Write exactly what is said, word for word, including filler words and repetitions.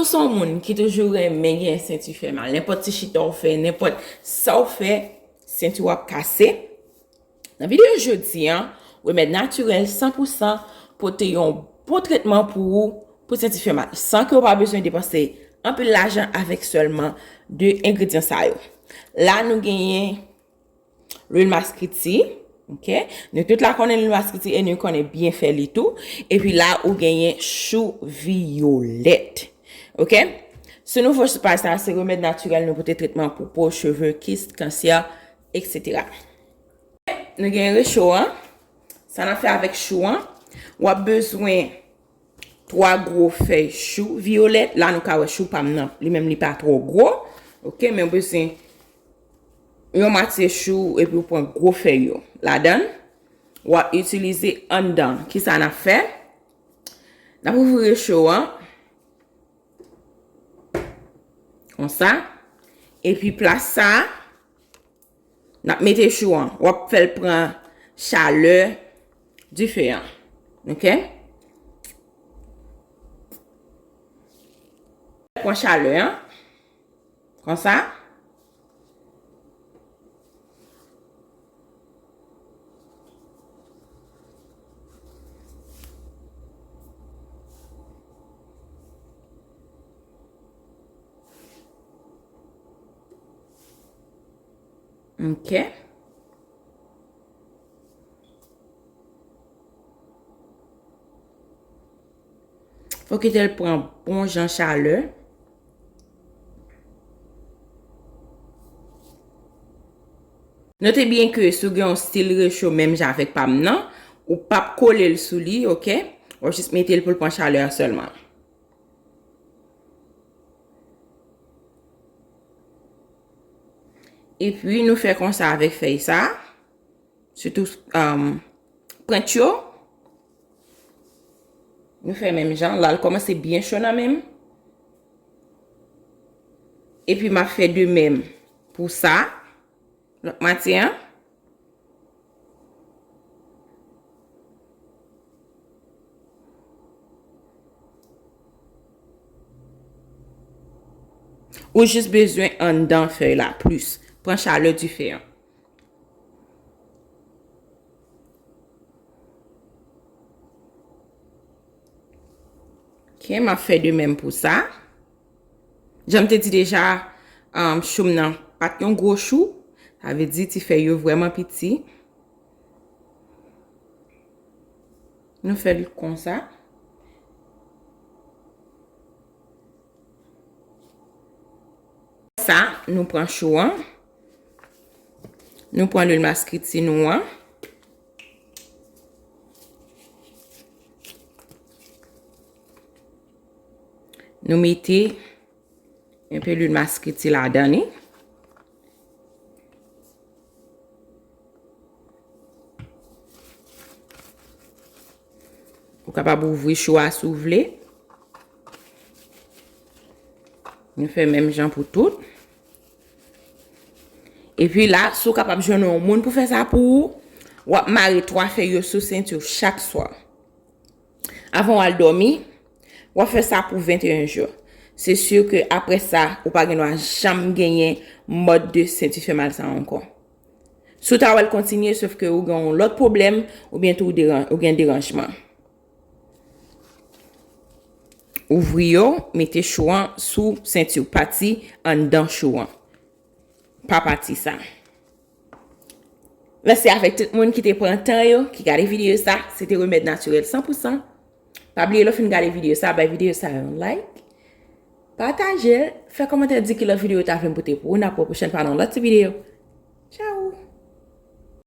Se yon moun ki toujou renmen gen senti fè mal. Nenpòt ti chita w fè, nenpòt sa w fè, senti w ap kase. Nan videyo jodi a, remèd natirèl san pou san pote yon bon tretman pou ou, pou senti fè mal, san ke w pa bezwen depanse anpil lajan avèk sèlman de engredyan sa yo. La, nou genyen lwil maskriti, ok? Nou tout la konnen lwil maskriti e nou konnen byen fè li tou. Epi la, ou genyen chou viyolèt, ok? Sou nouvo paj sa, se remèd natirèl nou pote tretman pou po, cheve, kis, kansè, etsetera. Nou gen recho an. Sa n ap fè avèk chou an? W ap bezwen twa gwo fèy chou viyolèt. La, nou ka wè chou pa m nan, li menm li pa twò gwo. Ok, men w bezwen yon matye chou epi w pran gwo fèy yo ladan l. W ap itilize anndan. Kisa n ap fè? N ap ouvri recho an. Konsa. Epi plas sa a, n ap mete chou an. W ap fè l pran chalè dife an. Ok? Pran chalè an. Konsa. Ok. Fò kite l pran bon jan chalè. Note byen ke si w gen yon stil recho menm jan avèk pa m nan, ou p ap kole l sou li, ok? W ap jis mete l pou l pran chalè a sèlman. Epi, nou fè konsa avèk fèy sa. Sitou, um, pwent yo. Nou fè menm jan. La, l kòmanse byen cho nan men m. Epi, m ap fè de menm pou sa. Lòt matye an. Ou jis bezwen anndan fèy la plis. Pran chalè dife an. Ok, m ap fè de menm pou sa. Jan m te di deja, um, chou m nan pa t yon gwo chou. Sa vle di ti fèy yo vrèman piti. Nou fè l konsa. Sa, nou pran chou an. Nou pran lwil maskriti nou an. Nou mete enpe lwil maskriti ladan li. Ou kapab ouvri chou a si w vle. Nou fè menm jan pou tout. Epi la, si w kapab jwenn yon moun pou fè sa pou ou, w ap mare twa fèy yo sou senti w chak swa. Avan w al dòmi, w ap fè sa pou venteyen jou. Se si ke apre sa, ou pa gen dwa janm genyen mòd de senti fè mal sa ankò. Si w ta wè l kontinye, sòf ke ou gen yon lòt pwoblèm, oubyen tou ou deran-, ou gen deranjman. Ouvri yo, mete chou an sou senti w, pati anndan chou an. Pa pati sa. Mèsi avèk tout moun ki te pran tan yo, ki gade videyo sa. Se te remèd natirèl san pou san. Pa bliye lè w fin gade videyo sa, bay videyo sa yon like. Pataje l, fè kòmantè, di ki lòt videyo w ta vle m pote pou ou. N ap wè pwochèn fwa nan yon lòt ti videyo. Tchao!